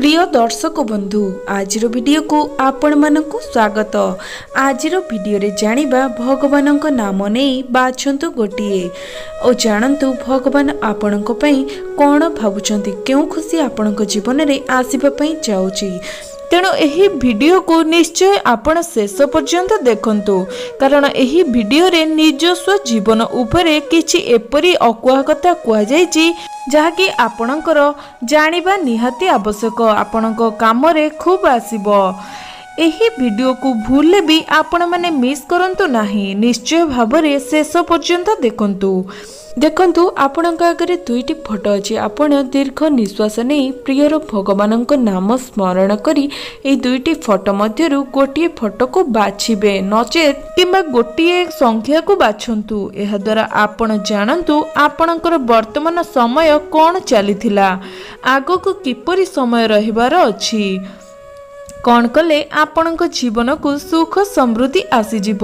ପ୍ରିୟ ଦର୍ଶକ ବନ୍ଧୁ, ଆଜିର ଭିଡ଼ିଓକୁ ଆପଣମାନଙ୍କୁ ସ୍ୱାଗତ। ଆଜିର ଭିଡ଼ିଓରେ ଜାଣିବା ଭଗବାନଙ୍କ ନାମ ନେଇ ବାଛନ୍ତୁ ଗୋଟିଏ ଓ ଜାଣନ୍ତୁ ଭଗବାନ ଆପଣଙ୍କ ପାଇଁ କ'ଣ ଭାବୁଛନ୍ତି, କେଉଁ ଖୁସି ଆପଣଙ୍କ ଜୀବନରେ ଆସିବା ପାଇଁ ଯାଉଛି। ତେଣୁ ଏହି ଭିଡ଼ିଓକୁ ନିଶ୍ଚୟ ଆପଣ ଶେଷ ପର୍ଯ୍ୟନ୍ତ ଦେଖନ୍ତୁ, କାରଣ ଏହି ଭିଡ଼ିଓରେ ନିଜସ୍ୱ ଜୀବନ ଉପରେ କିଛି ଏପରି ଅକୁହା କଥା କୁହାଯାଇଛି ଯାହାକି ଆପଣଙ୍କର ଜାଣିବା ନିହାତି ଆବଶ୍ୟକ, ଆପଣଙ୍କ କାମରେ ଖୁବ୍ ଆସିବ। ଏହି ଭିଡ଼ିଓକୁ ଭୁଲରେ ବି ଆପଣମାନେ ମିସ୍ କରନ୍ତୁ ନାହିଁ, ନିଶ୍ଚୟ ଭାବରେ ଶେଷ ପର୍ଯ୍ୟନ୍ତ ଦେଖନ୍ତୁ। ଦେଖନ୍ତୁ, ଆପଣଙ୍କ ଆଗରେ ଦୁଇଟି ଫଟୋ ଅଛି। ଆପଣ ଦୀର୍ଘ ନିଶ୍ୱାସ ନେଇ ପ୍ରିୟର ଭଗବାନଙ୍କ ନାମ ସ୍ମରଣ କରି ଏହି ଦୁଇଟି ଫଟୋ ମଧ୍ୟରୁ ଗୋଟିଏ ଫଟୋକୁ ବାଛିବେ, ନଚେତ୍ କିମ୍ବା ଗୋଟିଏ ସଂଖ୍ୟାକୁ ବାଛନ୍ତୁ। ଏହାଦ୍ୱାରା ଆପଣ ଜାଣନ୍ତୁ ଆପଣଙ୍କର ବର୍ତ୍ତମାନ ସମୟ କ'ଣ ଚାଲିଥିଲା, ଆଗକୁ କିପରି ସମୟ ରହିବାର ଅଛି, କ'ଣ କଲେ ଆପଣଙ୍କ ଜୀବନକୁ ସୁଖ ସମୃଦ୍ଧି ଆସିଯିବ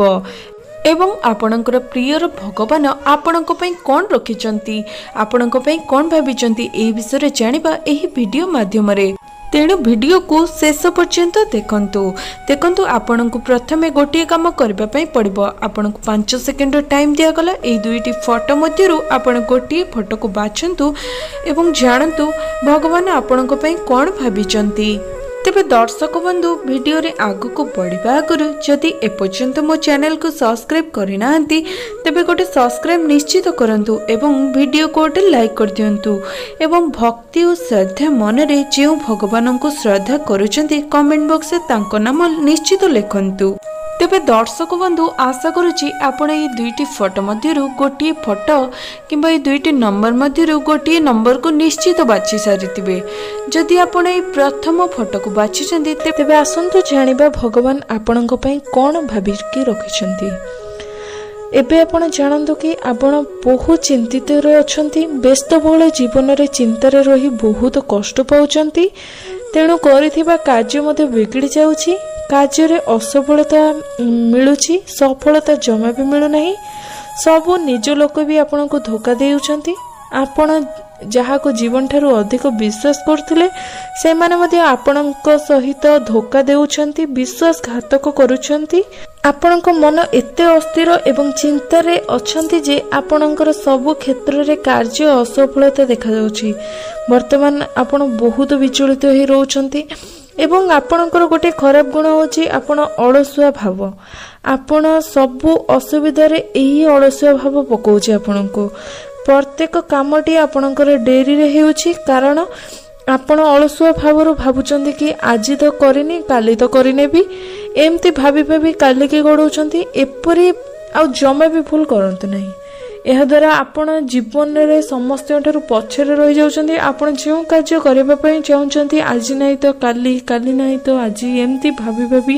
ଏବଂ ଆପଣଙ୍କର ପ୍ରିୟର ଭଗବାନ ଆପଣଙ୍କ ପାଇଁ କ'ଣ ରଖିଛନ୍ତି, ଆପଣଙ୍କ ପାଇଁ କ'ଣ ଭାବିଛନ୍ତି, ଏହି ବିଷୟରେ ଜାଣିବା ଏହି ଭିଡ଼ିଓ ମାଧ୍ୟମରେ। ତେଣୁ ଭିଡ଼ିଓକୁ ଶେଷ ପର୍ଯ୍ୟନ୍ତ ଦେଖନ୍ତୁ। ଦେଖନ୍ତୁ, ଆପଣଙ୍କୁ ପ୍ରଥମେ ଗୋଟିଏ କାମ କରିବା ପାଇଁ ପଡ଼ିବ। ଆପଣଙ୍କୁ 5 ସେକେଣ୍ଡର ଟାଇମ୍ ଦିଆଗଲା। ଏହି ଦୁଇଟି ଫଟୋ ମଧ୍ୟରୁ ଆପଣ ଗୋଟିଏ ଫଟୋକୁ ବାଛନ୍ତୁ ଏବଂ ଜାଣନ୍ତୁ ଭଗବାନ ଆପଣଙ୍କ ପାଇଁ କ'ଣ ଭାବିଛନ୍ତି। ତେବେ ଦର୍ଶକ ବନ୍ଧୁ, ଭିଡ଼ିଓରେ ଆଗକୁ ବଢ଼ିବା ଆଗରୁ ଯଦି ଏପର୍ଯ୍ୟନ୍ତ ମୋ ଚ୍ୟାନେଲକୁ ସବସ୍କ୍ରାଇବ୍ କରିନାହାନ୍ତି, ତେବେ ଗୋଟେ ସବସ୍କ୍ରାଇବ୍ ନିଶ୍ଚିତ କରନ୍ତୁ ଏବଂ ଭିଡ଼ିଓକୁ ଗୋଟେ ଲାଇକ୍ କରିଦିଅନ୍ତୁ ଏବଂ ଭକ୍ତି ଓ ଶ୍ରଦ୍ଧା ମନରେ ଯେଉଁ ଭଗବାନଙ୍କୁ ଶ୍ରଦ୍ଧା କରୁଛନ୍ତି, କମେଣ୍ଟ ବକ୍ସରେ ତାଙ୍କ ନାମ ନିଶ୍ଚିତ ଲେଖନ୍ତୁ। ତେବେ ଦର୍ଶକ ବନ୍ଧୁ, ଆଶା କରୁଛି ଆପଣ ଏହି ଦୁଇଟି ଫଟୋ ମଧ୍ୟରୁ ଗୋଟିଏ ଫଟୋ କିମ୍ବା ଏହି ଦୁଇଟି ନମ୍ବର ମଧ୍ୟରୁ ଗୋଟିଏ ନମ୍ବରକୁ ନିଶ୍ଚିତ ବାଛି ସାରିଥିବେ। ଯଦି ଆପଣ ଏହି ପ୍ରଥମ ଫଟୋକୁ ବାଛିଛନ୍ତି, ତେବେ ଆସନ୍ତୁ ଜାଣିବା ଭଗବାନ ଆପଣଙ୍କ ପାଇଁ କ'ଣ ଭାବିକି ରଖିଛନ୍ତି। ଏବେ ଆପଣ ଜାଣନ୍ତୁ କି ଆପଣ ବହୁତ ଚିନ୍ତିତରେ ଅଛନ୍ତି, ବ୍ୟସ୍ତବହୁଳ ଜୀବନରେ ଚିନ୍ତାରେ ରହି ବହୁତ କଷ୍ଟ ପାଉଛନ୍ତି। ତେଣୁ କରିଥିବା କାର୍ଯ୍ୟ ମଧ୍ୟ ବିଗିଡ଼ି ଯାଉଛି, କାର୍ଯ୍ୟରେ ଅସଫଳତା ମିଳୁଛି, ସଫଳତା ଜମା ବି ମିଳୁନାହିଁ। ସବୁ ନିଜ ଲୋକ ବି ଆପଣଙ୍କୁ ଧୋକା ଦେଉଛନ୍ତି। ଆପଣ ଯାହାକୁ ଜୀବନଠାରୁ ଅଧିକ ବିଶ୍ୱାସ କରୁଥିଲେ, ସେମାନେ ମଧ୍ୟ ଆପଣଙ୍କ ସହିତ ଧୋକା ଦେଉଛନ୍ତି, ବିଶ୍ୱାସଘାତକ କରୁଛନ୍ତି। ଆପଣଙ୍କ ମନ ଏତେ ଅସ୍ଥିର ଏବଂ ଚିନ୍ତାରେ ଅଛନ୍ତି ଯେ ଆପଣଙ୍କର ସବୁ କ୍ଷେତ୍ରରେ କାର୍ଯ୍ୟ ଅସଫଳତା ଦେଖାଯାଉଛି। ବର୍ତ୍ତମାନ ଆପଣ ବହୁତ ବିଚଳିତ ହୋଇ ରହୁଛନ୍ତି ଏବଂ ଆପଣଙ୍କର ଗୋଟେ ଖରାପ ଗୁଣ ହେଉଛି ଆପଣ ଅଳସୁଆ ଭାବ। ଆପଣ ସବୁ ଅସୁବିଧାରେ ଏହି ଅଳସୁଆ ଭାବ ପକାଉଛି ଆପଣଙ୍କୁ। ପ୍ରତ୍ୟେକ କାମଟି ଆପଣଙ୍କର ଡେରିରେ ହେଉଛି, କାରଣ ଆପଣ ଅଳସୁଆ ଭାବରୁ ଭାବୁଛନ୍ତି କି ଆଜି ତ କରିନି, କାଲି ତ କରିନେବି, ଏମିତି ଭାବି ଭାବି କାଲିକି ଗଡ଼ଉଛନ୍ତି। ଏପରି ଆଉ ଜମା ବି ଭୁଲ କରନ୍ତୁ ନାହିଁ। ଏହାଦ୍ୱାରା ଆପଣ ଜୀବନରେ ସମସ୍ତଙ୍କ ଠାରୁ ପଛରେ ରହିଯାଉଛନ୍ତି। ଆପଣ ଯେଉଁ କାର୍ଯ୍ୟ କରିବା ପାଇଁ ଚାହୁଁଛନ୍ତି, ଆଜି ନାହିଁ ତ କାଲି, କାଲି ନାହିଁ ତ ଆଜି, ଏମିତି ଭାବି ଭାବି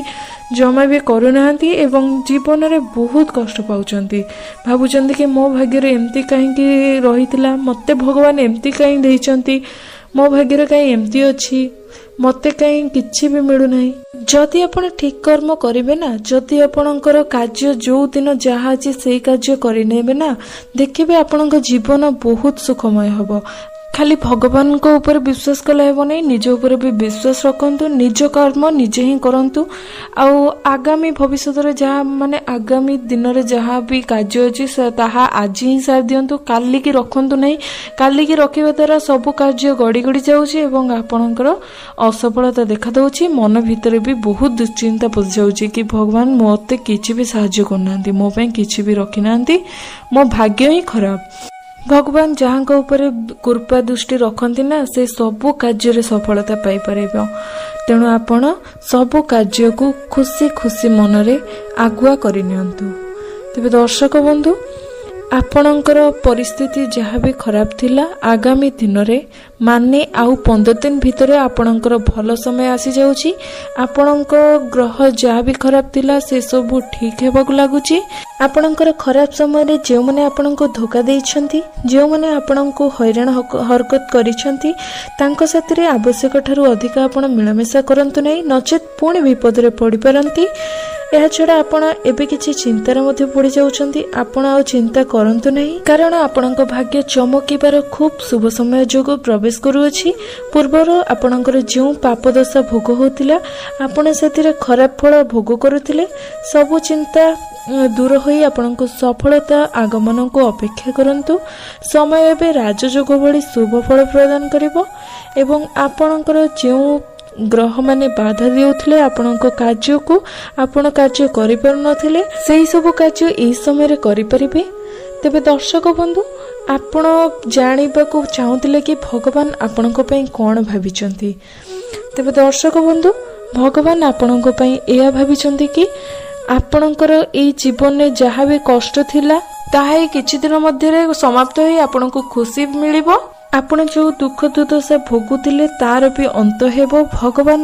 ଜମା ବି କରୁନାହାନ୍ତି ଏବଂ ଜୀବନରେ ବହୁତ କଷ୍ଟ ପାଉଛନ୍ତି। ଭାବୁଛନ୍ତି କି ମୋ ଭାଗ୍ୟରେ ଏମିତି କାହିଁକି ରହିଥିଲା, ମୋତେ ଭଗବାନ ଏମିତି କାହିଁ ଦେଇଛନ୍ତି, ମୋ ଭାଗ୍ୟରେ କାହିଁ ଏମିତି ଅଛି, ମୋତେ କାହିଁ କିଛି ବି ମିଳୁନାହିଁ। ଯଦି ଆପଣ ଠିକ୍ କର୍ମ କରିବେ ନା, ଯଦି ଆପଣଙ୍କର କାର୍ଯ୍ୟ ଯେଉଁ ଦିନ ଯାହା ଅଛି ସେଇ କାର୍ଯ୍ୟ କରିନେବେ ନା, ଦେଖିବେ ଆପଣଙ୍କ ଜୀବନ ବହୁତ ସୁଖମୟ ହେବ। ଖାଲି ଭଗବାନଙ୍କ ଉପରେ ବିଶ୍ୱାସ କଲେ ହେବ ନାହିଁ, ନିଜ ଉପରେ ବି ବିଶ୍ୱାସ ରଖନ୍ତୁ, ନିଜ କର୍ମ ନିଜେ ହିଁ କରନ୍ତୁ। ଆଉ ଆଗାମୀ ଭବିଷ୍ୟତରେ ଯାହା, ମାନେ ଆଗାମୀ ଦିନରେ ଯାହା ବି କାର୍ଯ୍ୟ ଅଛି, ତାହା ଆଜି ହିଁ ସାରି ଦିଅନ୍ତୁ, କାଲିକି ରଖନ୍ତୁ ନାହିଁ। କାଲିକି ରଖିବା ଦ୍ୱାରା ସବୁ କାର୍ଯ୍ୟ ଗଡ଼ି ଗଡ଼ି ଯାଉଛି ଏବଂ ଆପଣଙ୍କର ଅସଫଳତା ଦେଖାଦେଉଛି। ମନ ଭିତରେ ବି ବହୁତ ଦୁଶ୍ଚିନ୍ତା ପଶିଯାଉଛି କି ଭଗବାନ ମୋତେ କିଛି ବି ସାହାଯ୍ୟ କରୁନାହାନ୍ତି, ମୋ ପାଇଁ କିଛି ବି ରଖିନାହାନ୍ତି, ମୋ ଭାଗ୍ୟ ହିଁ ଖରାପ। ଭଗବାନ ଯାହାଙ୍କ ଉପରେ କୃପା ଦୃଷ୍ଟି ରଖନ୍ତି ନା, ସେ ସବୁ କାର୍ଯ୍ୟରେ ସଫଳତା ପାଇପାରିବ। ତେଣୁ ଆପଣ ସବୁ କାର୍ଯ୍ୟକୁ ଖୁସି ଖୁସି ମନରେ ଆଗୁଆ କରିନିଅନ୍ତୁ। ତେବେ ଦର୍ଶକ ବନ୍ଧୁ, ଆପଣଙ୍କର ପରିସ୍ଥିତି ଯାହା ବି ଖରାପ ଥିଲା, ଆଗାମୀ ଦିନରେ ମାନେ ଆଉ 15 ଦିନ ଭିତରେ ଆପଣଙ୍କର ଭଲ ସମୟ ଆସିଯାଉଛି। ଆପଣଙ୍କ ଗ୍ରହ ଯାହା ବି ଖରାପ ଥିଲା, ସେସବୁ ଠିକ୍ ହେବାକୁ ଲାଗୁଛି। ଆପଣଙ୍କର ଖରାପ ସମୟରେ ଯେଉଁମାନେ ଆପଣଙ୍କୁ ଧୋକା ଦେଇଛନ୍ତି, ଯେଉଁମାନେ ଆପଣଙ୍କୁ ହଇରାଣ ହରକତ କରିଛନ୍ତି, ତାଙ୍କ ସାଥିରେ ଆବଶ୍ୟକ ଠାରୁ ଅଧିକ ଆପଣ ମିଳାମିଶା କରନ୍ତୁ ନାହିଁ, ନଚେତ୍ ପୁଣି ବିପଦରେ ପଡ଼ିପାରନ୍ତି। ଏହାଛଡ଼ା ଆପଣ ଏବେ କିଛି ଚିନ୍ତାରେ ମଧ୍ୟ ପଡ଼ିଯାଉଛନ୍ତି। ଆପଣ ଆଉ ଚିନ୍ତା କରନ୍ତୁ ନାହିଁ, କାରଣ ଆପଣଙ୍କ ଭାଗ୍ୟ ଚମକିବାର ଖୁବ୍ ଶୁଭ ସମୟ ଯୋଗ ପ୍ରବେଶ କରୁଅଛି। ପୂର୍ବରୁ ଆପଣଙ୍କର ଯେଉଁ ପାପ ଦଶା ଭୋଗ ହେଉଥିଲା, ଆପଣ ସେଥିରେ ଖରାପ ଫଳ ଭୋଗ କରୁଥିଲେ। ସବୁ ଚିନ୍ତା ଦୂର ହୋଇ ଆପଣଙ୍କୁ ସଫଳତା ଆଗମନକୁ ଅପେକ୍ଷା କରନ୍ତୁ। ସମୟ ଏବେ ରାଜଯୋଗ ଭଳି ଶୁଭ ଫଳ ପ୍ରଦାନ କରିବ ଏବଂ ଆପଣଙ୍କର ଯେଉଁ ଗ୍ରହମାନେ ବାଧା ଦେଉଥିଲେ ଆପଣଙ୍କ କାର୍ଯ୍ୟକୁ, ଆପଣ କାର୍ଯ୍ୟ କରିପାରୁନଥିଲେ, ସେହି ସବୁ କାର୍ଯ୍ୟ ଏହି ସମୟରେ କରିପାରିବେ। ତେବେ ଦର୍ଶକ ବନ୍ଧୁ, ଆପଣ ଜାଣିବାକୁ ଚାହୁଁଥିଲେ କି ଭଗବାନ ଆପଣଙ୍କ ପାଇଁ କ'ଣ ଭାବିଛନ୍ତି। ତେବେ ଦର୍ଶକ ବନ୍ଧୁ, ଭଗବାନ ଆପଣଙ୍କ ପାଇଁ ଏହା ଭାବିଛନ୍ତି କି ଆପଣଙ୍କର ଏଇ ଜୀବନରେ ଯାହା ବି କଷ୍ଟ ଥିଲା, ତାହା ଏଇ କିଛି ଦିନ ମଧ୍ୟରେ ସମାପ୍ତ ହୋଇ ଆପଣଙ୍କୁ ଖୁସି ମିଳିବ। ଆପଣ ଯେଉଁ ଦୁଃଖ ଦୁର୍ଦଶା ଭୋଗୁଥିଲେ ତାର ବି ଅନ୍ତ ହେବ। ଭଗବାନ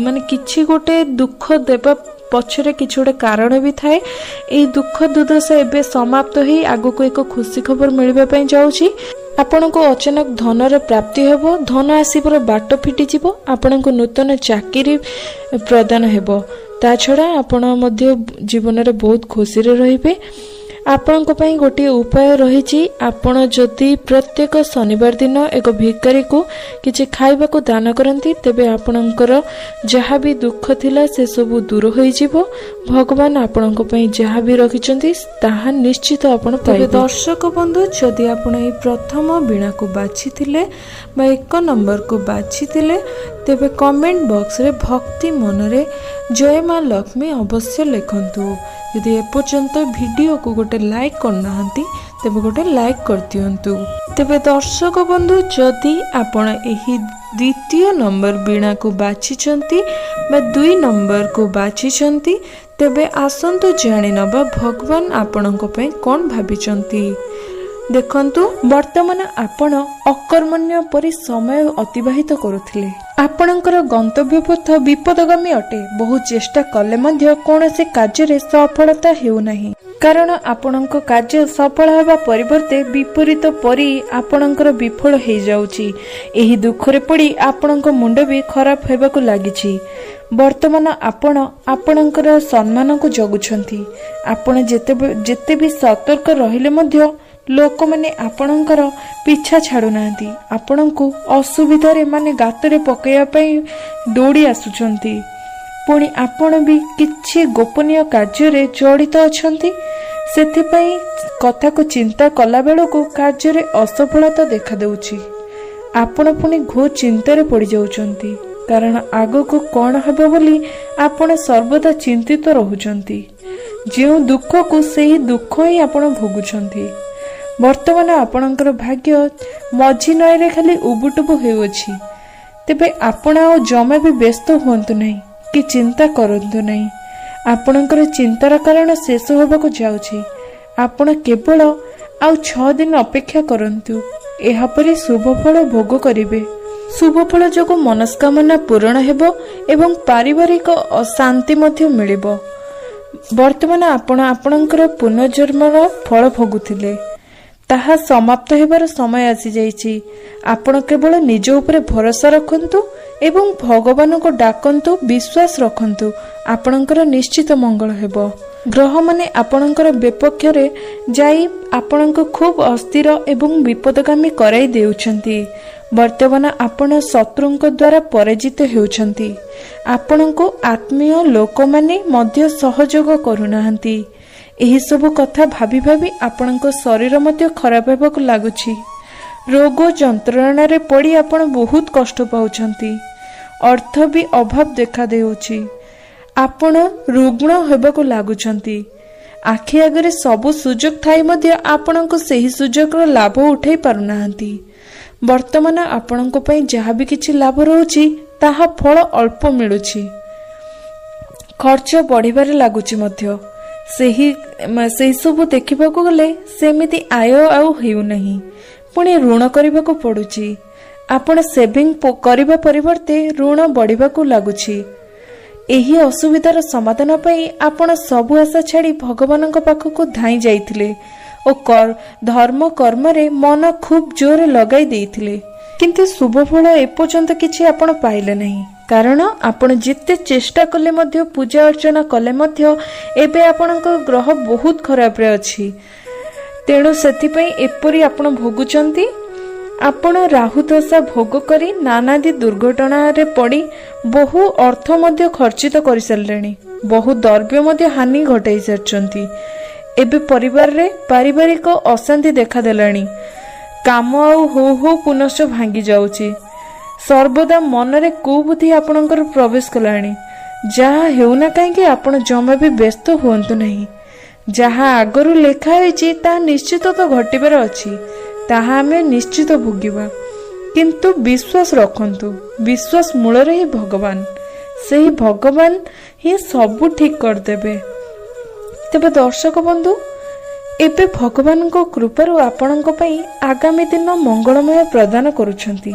ମାନେ କିଛି ଗୋଟେ ଦୁଃଖ ଦେବା ପଛରେ କିଛି ଗୋଟେ କାରଣ ବି ଥାଏ। ଏଇ ଦୁଃଖ ଦୁର୍ଦଶା ଏବେ ସମାପ୍ତ ହେଇ ଆଗକୁ ଏକ ଖୁସି ଖବର ମିଳିବା ପାଇଁ ଯାଉଛି। ଆପଣଙ୍କୁ ଅଚାନକ ଧନର ପ୍ରାପ୍ତି ହେବ, ଧନ ଆସିବାର ବାଟ ଫିଟିଯିବ, ଆପଣଙ୍କୁ ନୂତନ ଚାକିରି ପ୍ରଦାନ ହେବ। ତା ଛଡ଼ା ଆପଣ ମଧ୍ୟ ଜୀବନରେ ବହୁତ ଖୁସିରେ ରହିବେ। ଆପଣଙ୍କ ପାଇଁ ଗୋଟିଏ ଉପାୟ ରହିଛି। ଆପଣ ଯଦି ପ୍ରତ୍ୟେକ ଶନିବାର ଦିନ ଏକ ଭିକାରୀକୁ କିଛି ଖାଇବାକୁ ଦାନ କରନ୍ତି, ତେବେ ଆପଣଙ୍କର ଯାହା ବି ଦୁଃଖ ଥିଲା ସେସବୁ ଦୂର ହୋଇଯିବ। ଭଗବାନ ଆପଣଙ୍କ ପାଇଁ ଯାହା ବି ରଖିଛନ୍ତି, ତାହା ନିଶ୍ଚିତ ଆପଣ ପାଇବେ। ଦର୍ଶକ ବନ୍ଧୁ, ଯଦି ଆପଣ ଏହି ପ୍ରଥମ ବୀଣାକୁ ବାଛିଥିଲେ ବା 1 ନମ୍ବରକୁ ବାଛିଥିଲେ, ତେବେ କମେଣ୍ଟ ବକ୍ସରେ ଭକ୍ତି ମନରେ ଜୟ ମା ଲକ୍ଷ୍ମୀ ଅବଶ୍ୟ ଲେଖନ୍ତୁ। ଯଦି ଏପର୍ଯ୍ୟନ୍ତ ଭିଡ଼ିଓକୁ ଗୋଟେ ଲାଇକ୍ କରିନାହାନ୍ତି, ତେବେ ଗୋଟେ ଲାଇକ୍ କରିଦିଅନ୍ତୁ। ତେବେ ଦର୍ଶକ ବନ୍ଧୁ, ଯଦି ଆପଣ ଏହି ଦ୍ୱିତୀୟ ନମ୍ବର ବୀଣାକୁ ବାଛିଛନ୍ତି ବା 2 ନମ୍ବରକୁ ବାଛିଛନ୍ତି, ତେବେ ଆସନ୍ତୁ ଜାଣିନେବା ଭଗବାନ ଆପଣଙ୍କ ପାଇଁ କ'ଣ ଭାବିଛନ୍ତି। ଦେଖନ୍ତୁ, ବର୍ତ୍ତମାନ ଆପଣ ଅକର୍ମଣ୍ୟ ପରି ସମୟ ଅତିବାହିତ କରୁଥିଲେ। ଆପଣଙ୍କର ଗନ୍ତବ୍ୟ ପଥ ବିପଦଗାମୀ ଅଟେ। ବହୁ ଚେଷ୍ଟା କଲେ ମଧ୍ୟ କୌଣସି କାର୍ଯ୍ୟରେ ସଫଳତା ହେଉନାହିଁ, କାରଣ ଆପଣଙ୍କ କାର୍ଯ୍ୟ ସଫଳ ହେବା ପରିବର୍ତ୍ତେ ବିପରୀତ ପରି ଆପଣଙ୍କର ବିଫଳ ହେଇଯାଉଛି। ଏହି ଦୁଃଖରେ ପଡ଼ି ଆପଣଙ୍କ ମୁଣ୍ଡ ବି ଖରାପ ହେବାକୁ ଲାଗିଛି। ବର୍ତ୍ତମାନ ଆପଣ ଆପଣଙ୍କର ସମ୍ମାନକୁ ଜଗୁଛନ୍ତି। ଆପଣ ଯେତେ ବି ସତର୍କ ରହିଲେ ମଧ୍ୟ ଲୋକମାନେ ଆପଣଙ୍କର ପିଛା ଛାଡୁନାହାନ୍ତି। ଆପଣଙ୍କୁ ଅସୁବିଧାରେ ମାନେ ଗାତରେ ପକାଇବା ପାଇଁ ଦୌଡ଼ି ଆସୁଛନ୍ତି। ପୁଣି ଆପଣ ବି କିଛି ଗୋପନୀୟ କାର୍ଯ୍ୟରେ ଜଡ଼ିତ ଅଛନ୍ତି। ସେଥିପାଇଁ କଥାକୁ ଚିନ୍ତା କଲା ବେଳକୁ କାର୍ଯ୍ୟରେ ଅସଫଳତା ଦେଖାଦେଉଛି। ଆପଣ ପୁଣି ଘୋର ଚିନ୍ତାରେ ପଡ଼ିଯାଉଛନ୍ତି, କାରଣ ଆଗକୁ କ'ଣ ହେବ ବୋଲି ଆପଣ ସର୍ବଦା ଚିନ୍ତିତ ରହୁଛନ୍ତି। ଯେଉଁ ଦୁଃଖକୁ ସେହି ଦୁଃଖ ହିଁ ଆପଣ ଭୋଗୁଛନ୍ତି। ବର୍ତ୍ତମାନ ଆପଣଙ୍କର ଭାଗ୍ୟ ମଝି ନଈରେ ଖାଲି ଉବୁଟୁବୁ ହେଉଅଛି। ତେବେ ଆପଣ ଆଉ ଜମା ବି ବ୍ୟସ୍ତ ହୁଅନ୍ତୁ ନାହିଁ କି ଚିନ୍ତା କରନ୍ତୁ ନାହିଁ। ଆପଣଙ୍କର ଚିନ୍ତାର କାରଣ ଶେଷ ହେବାକୁ ଯାଉଛି। ଆପଣ କେବଳ ଆଉ 6 ଦିନ ଅପେକ୍ଷା କରନ୍ତୁ, ଏହାପରେ ଶୁଭଫଳ ଭୋଗ କରିବେ। ଶୁଭଫଳ ଯୋଗୁଁ ମନସ୍କାମନା ପୂରଣ ହେବ ଏବଂ ପାରିବାରିକ ଶାନ୍ତି ମଧ୍ୟ ମିଳିବ। ବର୍ତ୍ତମାନ ଆପଣ ଆପଣଙ୍କର ପୁନର୍ଜନ୍ମର ଫଳ ଭୋଗୁଥିଲେ, ତାହା ସମାପ୍ତ ହେବାର ସମୟ ଆସିଯାଇଛି। ଆପଣ କେବଳ ନିଜ ଉପରେ ଭରସା ରଖନ୍ତୁ ଏବଂ ଭଗବାନଙ୍କୁ ଡାକନ୍ତୁ, ବିଶ୍ୱାସ ରଖନ୍ତୁ, ଆପଣଙ୍କର ନିଶ୍ଚିତ ମଙ୍ଗଳ ହେବ। ଗ୍ରହମାନେ ଆପଣଙ୍କର ବିପକ୍ଷରେ ଯାଇ ଆପଣଙ୍କୁ ଖୁବ୍ ଅସ୍ଥିର ଏବଂ ବିପଦଗାମୀ କରାଇ ଦେଉଛନ୍ତି। ବର୍ତ୍ତମାନ ଆପଣ ଶତ୍ରୁଙ୍କ ଦ୍ୱାରା ପରାଜିତ ହେଉଛନ୍ତି। ଆପଣଙ୍କୁ ଆତ୍ମୀୟ ଲୋକମାନେ ମଧ୍ୟ ସହଯୋଗ କରୁନାହାନ୍ତି। ଏହିସବୁ କଥା ଭାବି ଭାବି ଆପଣଙ୍କ ଶରୀର ମଧ୍ୟ ଖରାପ ହେବାକୁ ଲାଗୁଛି। ରୋଗ ଯନ୍ତ୍ରଣାରେ ପଡ଼ି ଆପଣ ବହୁତ କଷ୍ଟ ପାଉଛନ୍ତି। ଅର୍ଥ ବି ଅଭାବ ଦେଖାଦେଉଛି। ଆପଣ ରୁଗ୍ଣ ହେବାକୁ ଲାଗୁଛନ୍ତି। ଆଖି ଆଗରେ ସବୁ ସୁଯୋଗ ଥାଇ ମଧ୍ୟ ଆପଣଙ୍କୁ ସେହି ସୁଯୋଗର ଲାଭ ଉଠାଇ ପାରୁନାହାନ୍ତି। ବର୍ତ୍ତମାନ ଆପଣଙ୍କ ପାଇଁ ଯାହା ବି କିଛି ଲାଭ ରହୁଛି, ତାହା ଫଳ ଅଳ୍ପ ମିଳୁଛି। ଖର୍ଚ୍ଚ ବଢ଼ିବାରେ ଲାଗୁଛି ମଧ୍ୟ। ସେହି ସେହିସବୁ ଦେଖିବାକୁ ଗଲେ ସେମିତି ଆୟ ଆଉ ହେଉନାହିଁ, ପୁଣି ଋଣ କରିବାକୁ ପଡୁଛି। ଆପଣ ସେଭିଂ କରିବା ପରିବର୍ତ୍ତେ ଋଣ ବଢ଼ିବାକୁ ଲାଗୁଛି। ଏହି ଅସୁବିଧାର ସମାଧାନ ପାଇଁ ଆପଣ ସବୁ ଆଶା ଛାଡ଼ି ଭଗବାନଙ୍କ ପାଖକୁ ଧାଇଁ ଯାଇଥିଲେ ଓ ଧର୍ମ କର୍ମରେ ମନ ଖୁବ୍ ଜୋରରେ ଲଗାଇ ଦେଇଥିଲେ, କିନ୍ତୁ ଶୁଭଫଳ ଏପର୍ଯ୍ୟନ୍ତ କିଛି ଆପଣ ପାଇଲେ ନାହିଁ। କାରଣ ଆପଣ ଯେତେ ଚେଷ୍ଟା କଲେ ମଧ୍ୟ, ପୂଜା ଅର୍ଚ୍ଚନା କଲେ ମଧ୍ୟ, ଏବେ ଆପଣଙ୍କ ଗ୍ରହ ବହୁତ ଖରାପରେ ଅଛି। ତେଣୁ ସେଥିପାଇଁ ଏପରି ଆପଣ ଭୋଗୁଛନ୍ତି। ଆପଣ ରାହୁ ଦଶା ଭୋଗ କରି ନାନାଦି ଦୁର୍ଘଟଣାରେ ପଡ଼ି ବହୁ ଅର୍ଥ ମଧ୍ୟ ଖର୍ଚ୍ଚିତ କରିସାରିଲେଣି, ବହୁ ଦ୍ରବ୍ୟ ମଧ୍ୟ ହାନି ଘଟାଇ ସାରିଛନ୍ତି। ଏବେ ପରିବାରରେ ପାରିବାରିକ ଅଶାନ୍ତି ଦେଖାଦେଲାଣି। କାମ ଆଉ ହଉ ହଉ ପୁନଶ୍ଚ ଭାଙ୍ଗି ଯାଉଛି। ସର୍ବଦା ମନରେ କୁବୁଦ୍ଧି ଆପଣଙ୍କର ପ୍ରବେଶ କଲାଣି। ଯାହା ହେଉନା କାହିଁକି, ଆପଣ ଜମା ବି ବ୍ୟସ୍ତ ହୁଅନ୍ତୁ ନାହିଁ। ଯାହା ଆଗରୁ ଲେଖା ହେଇଛି ତାହା ନିଶ୍ଚିତ ତ ଘଟିବାର ଅଛି, ତାହା ଆମେ ନିଶ୍ଚିତ ଭୋଗିବା। କିନ୍ତୁ ବିଶ୍ୱାସ ରଖନ୍ତୁ, ବିଶ୍ୱାସ ମୂଳରେ ହିଁ ଭଗବାନ, ସେହି ଭଗବାନ ହିଁ ସବୁ ଠିକ୍ କରିଦେବେ। ତେବେ ଦର୍ଶକ ବନ୍ଧୁ, ଏବେ ଭଗବାନଙ୍କ କୃପାରୁ ଆପଣଙ୍କ ପାଇଁ ଆଗାମୀ ଦିନ ମଙ୍ଗଳମୟ ପ୍ରଦାନ କରୁଛନ୍ତି।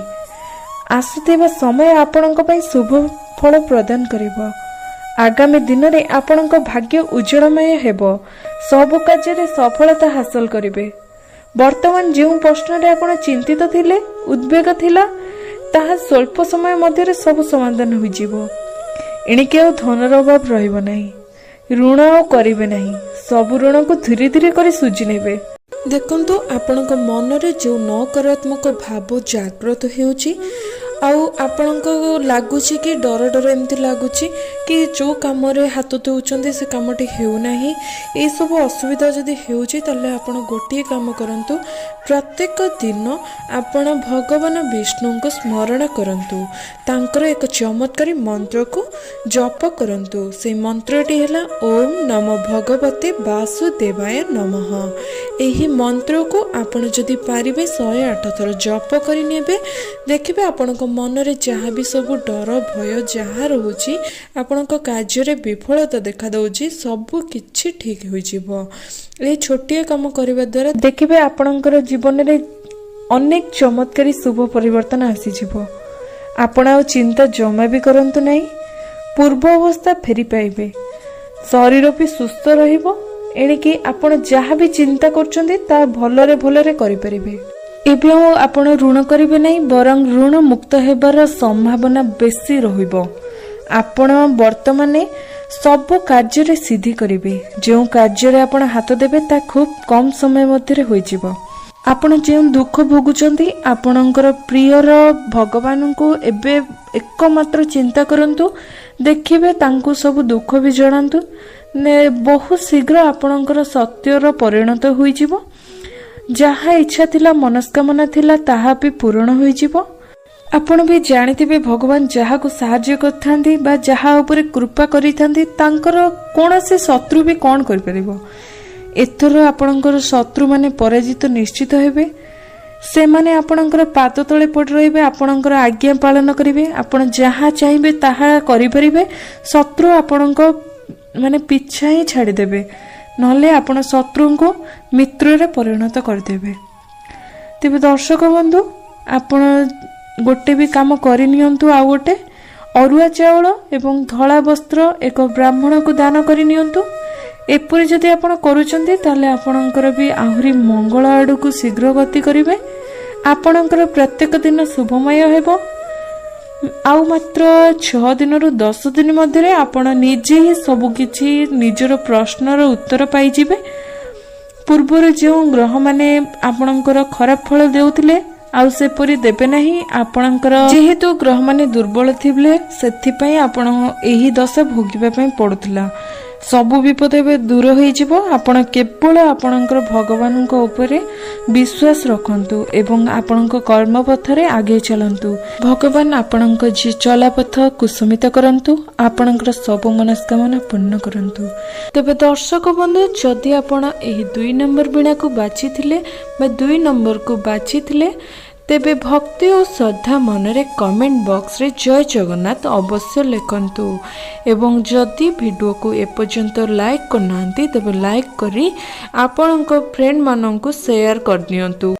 ଆସୁଥିବା ସମୟ ଆପଣଙ୍କ ପାଇଁ ଶୁଭ ଫଳ ପ୍ରଦାନ କରିବ। ଆଗାମୀ ଦିନରେ ଆପଣଙ୍କ ଭାଗ୍ୟ ଉଜ୍ଜଳମୟ ହେବ, ସବୁ କାର୍ଯ୍ୟରେ ସଫଳତା ହାସଲ କରିବେ। ବର୍ତ୍ତମାନ ଯେଉଁ ପ୍ରଶ୍ନରେ ଆପଣ ଚିନ୍ତିତ ଥିଲେ, ଉଦ୍ବେଗ ଥିଲା, ତାହା ସ୍ୱଳ୍ପ ସମୟ ମଧ୍ୟରେ ସବୁ ସମାଧାନ ହୋଇଯିବ। ଏଣିକି ଆଉ ଧନର ଅଭାବ ରହିବ ନାହିଁ। ଋଣ ଆଉ କରିବେ ନାହିଁ, ସବୁ ଋଣକୁ ଧୀରେ ଧୀରେ କରି ସୁଝି ନେବେ। ଦେଖନ୍ତୁ, ଆପଣଙ୍କ ମନରେ ଯେଉଁ ନକାରାତ୍ମକ ଭାବ ଜାଗ୍ରତ ହେଉଛି ଆଉ ଆପଣଙ୍କୁ ଲାଗୁଛି କି ଡର ଡର ଏମିତି ଲାଗୁଛି କି ଯେଉଁ କାମରେ ହାତ ଦେଉଛନ୍ତି ସେ କାମଟି ହେଉନାହିଁ, ଏସବୁ ଅସୁବିଧା ଯଦି ହେଉଛି, ତାହେଲେ ଆପଣ ଗୋଟିଏ କାମ କରନ୍ତୁ। ପ୍ରତ୍ୟେକ ଦିନ ଆପଣ ଭଗବାନ ବିଷ୍ଣୁଙ୍କୁ ସ୍ମରଣ କରନ୍ତୁ, ତାଙ୍କର ଏକ ଚମତ୍କାରୀ ମନ୍ତ୍ରକୁ ଜପ କରନ୍ତୁ। ସେଇ ମନ୍ତ୍ରଟି ହେଲା ଓମ୍ ନମ ଭଗବତେ ବାସୁଦେବାୟ ନମଃ। ଏହି ମନ୍ତ୍ରକୁ ଆପଣ ଯଦି ପାରିବେ 108 ଥର ଜପ କରିନେବେ। ଦେଖିବେ ଆପଣଙ୍କ ମନରେ ଯାହା ବି ସବୁ ଡର ଭୟ ଯାହା ରହୁଛି, ଆପଣଙ୍କ କାର୍ଯ୍ୟରେ ବିଫଳତା ଦେଖାଦେଉଛି, ସବୁ କିଛି ଠିକ୍ ହୋଇଯିବ। ଏହି ଛୋଟିଆ କାମ କରିବା ଦ୍ୱାରା ଦେଖିବେ ଆପଣଙ୍କର ଜୀବନରେ ଅନେକ ଚମତ୍କାରୀ ଶୁଭ ପରିବର୍ତ୍ତନ ଆସିଯିବ। ଆପଣ ଆଉ ଚିନ୍ତା ଜମା ବି କରନ୍ତୁ ନାହିଁ, ପୂର୍ବ ଅବସ୍ଥା ଫେରି ପାଇବେ, ଶରୀର ବି ସୁସ୍ଥ ରହିବ। ଏଣିକି ଆପଣ ଯାହା ବି ଚିନ୍ତା କରୁଛନ୍ତି ତାହା ଭଲରେ ଭଲରେ କରିପାରିବେ। ଏବେ ଆଉ ଆପଣ ଋଣ କରିବେ ନାହିଁ, ବରଂ ଋଣ ମୁକ୍ତ ହେବାର ସମ୍ଭାବନା ବେଶୀ ରହିବ। ଆପଣ ବର୍ତ୍ତମାନ ସବୁ କାର୍ଯ୍ୟରେ ସିଦ୍ଧି କରିବେ। ଯେଉଁ କାର୍ଯ୍ୟରେ ଆପଣ ହାତ ଦେବେ ତାହା ଖୁବ୍ କମ୍ ସମୟ ମଧ୍ୟରେ ହୋଇଯିବ। ଆପଣ ଯେଉଁ ଦୁଃଖ ଭୋଗୁଛନ୍ତି, ଆପଣଙ୍କର ପ୍ରିୟର ଭଗବାନଙ୍କୁ ଏବେ ଏକମାତ୍ର ଚିନ୍ତା କରନ୍ତୁ। ଦେଖିବେ, ତାଙ୍କୁ ସବୁ ଦୁଃଖ ବି ଜଣାନ୍ତୁ, ବହୁତ ଶୀଘ୍ର ଆପଣଙ୍କର ସତ୍ୟର ପରିଣତ ହୋଇଯିବ। ଯାହା ଇଚ୍ଛା ଥିଲା, ମନସ୍କାମନା ଥିଲା, ତାହା ବି ପୂରଣ ହୋଇଯିବ। ଆପଣ ବି ଜାଣିଥିବେ, ଭଗବାନ ଯାହାକୁ ସାହାଯ୍ୟ କରିଥାନ୍ତି ବା ଯାହା ଉପରେ କୃପା କରିଥାନ୍ତି, ତାଙ୍କର କୌଣସି ଶତ୍ରୁ ବି କ'ଣ କରିପାରିବ? ଏଥର ଆପଣଙ୍କର ଶତ୍ରୁମାନେ ପରାଜିତ ନିଶ୍ଚିତ ହେବେ। ସେମାନେ ଆପଣଙ୍କର ପାଦ ତଳେ ପଡ଼ି ରହିବେ, ଆପଣଙ୍କର ଆଜ୍ଞା ପାଳନ କରିବେ। ଆପଣ ଯାହା ଚାହିଁବେ ତାହା କରିପାରିବେ। ଶତ୍ରୁ ଆପଣଙ୍କ ମାନେ ପିଛା ହିଁ ଛାଡ଼ିଦେବେ, ନହେଲେ ଆପଣ ଶତ୍ରୁଙ୍କୁ ମିତ୍ରରେ ପରିଣତ କରିଦେବେ। ତେବେ ଦର୍ଶକ ବନ୍ଧୁ, ଆପଣ ଗୋଟେ ବି କାମ କରିନିଅନ୍ତୁ। ଆଉ ଗୋଟେ ଅରୁଆ ଚାଉଳ ଏବଂ ଧଳା ବସ୍ତ୍ର ଏକ ବ୍ରାହ୍ମଣକୁ ଦାନ କରିନିଅନ୍ତୁ। ଏପରି ଯଦି ଆପଣ କରୁଛନ୍ତି, ତାହେଲେ ଆପଣଙ୍କର ବି ଆହୁରି ମଙ୍ଗଳ ଆଡ଼କୁ ଶୀଘ୍ର ଗତି କରିବେ। ଆପଣଙ୍କର ପ୍ରତ୍ୟେକ ଦିନ ଶୁଭମୟ ହେବ। ଆଉ ମାତ୍ର 6 ଦିନରୁ 10 ଦିନ ମଧ୍ୟରେ ଆପଣ ନିଜେ ହିଁ ସବୁକିଛି ନିଜର ପ୍ରଶ୍ନର ଉତ୍ତର ପାଇଯିବେ। ପୂର୍ବରୁ ଯେଉଁ ଗ୍ରହମାନେ ଆପଣଙ୍କର ଖରାପ ଫଳ ଦେଉଥିଲେ, ଆଉ ସେପରି ଦେବେ ନାହିଁ। ଆପଣଙ୍କର ଯେହେତୁ ଗ୍ରହମାନେ ଦୁର୍ବଳ ଥିଲେ, ସେଥିପାଇଁ ଆପଣ ଏହି ଦଶା ଭୋଗିବା ପାଇଁ ପଡୁଥିଲା। ସବୁ ବିପଦ ଏବେ ଦୂର ହୋଇଯିବ। ଆପଣ କେବଳ ଆପଣଙ୍କର ଭଗବାନଙ୍କ ଉପରେ ବିଶ୍ୱାସ ରଖନ୍ତୁ ଏବଂ ଆପଣଙ୍କ କର୍ମପଥରେ ଆଗେଇ ଚାଲନ୍ତୁ। ଭଗବାନ ଆପଣଙ୍କ ଚଲାପଥ କୁସୁମିତ କରନ୍ତୁ, ଆପଣଙ୍କର ସବୁ ମନସ୍କାମନା ପୂର୍ଣ୍ଣ କରନ୍ତୁ। ତେବେ ଦର୍ଶକ ବନ୍ଧୁ, ଯଦି ଆପଣ ଏହି 2 ନମ୍ବର ବୀଣାକୁ ବାଛିଥିଲେ ବା 2 ନମ୍ବରକୁ ବାଛିଥିଲେ, ତେବେ ଭକ୍ତି ଓ ଶ୍ରଦ୍ଧା ମନରେ କମେଣ୍ଟ ବକ୍ସରେ ଜୟ ଜଗନ୍ନାଥ ଅବଶ୍ୟ ଲେଖନ୍ତୁ ଏବଂ ଯଦି ଭିଡ଼ିଓକୁ ଏପର୍ଯ୍ୟନ୍ତ ଲାଇକ୍ କରିନାହାନ୍ତି, ତେବେ ଲାଇକ୍ କରି ଆପଣଙ୍କ ଫ୍ରେଣ୍ଡମାନଙ୍କୁ ସେୟାର କରିଦିଅନ୍ତୁ।